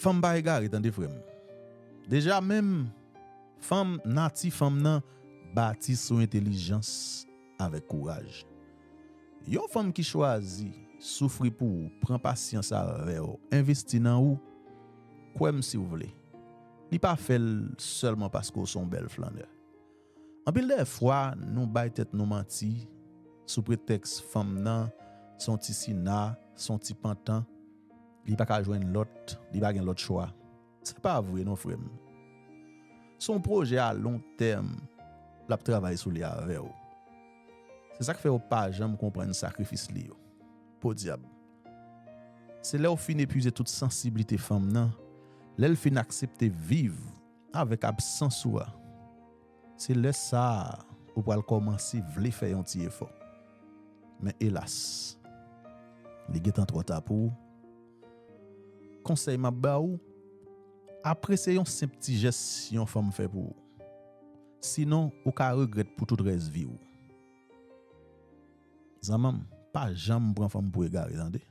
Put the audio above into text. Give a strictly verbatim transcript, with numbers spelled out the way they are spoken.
Fanm pa egare, tande, frè m. Deja menm, fanm, nati fanm nan bati sou entèlijans avèk kouraj. Yon fanm ki chwazi soufri pou ou, pran pasyans avè w, envesti nan ou, kwè m si w vle, li pa fè l sèlman paske w se yon bèl flannè. Anpil dè fwa, nou bay tèt nou manti sou pretèks fanm nan se yon ti sina, se yon ti pantan, li pa ka jwenn lòt, li pa gen lòt chwa. Se pa vre non, frè m. Se yon pwojè a long tèm l ap travay sou li avè w. Se sa k fè w pa janm konprann sakrifis li yo. Podyab. Se lè w fin epuize tout sansiblite fanm nan, lè l fin aksepte viv avèk absans ou a, se lè sa a ou pral kòmanse vle fè yon ti efò. Men elas, li gentan twò ta pou ou. Konsèy m ap ba ou, apresye yon senp ti jès yon fanm fè pou ou. Sinon, ou ka regrèt pou tout rès vi w. Zanmi m, pa janm pran fanm pou egare, tande.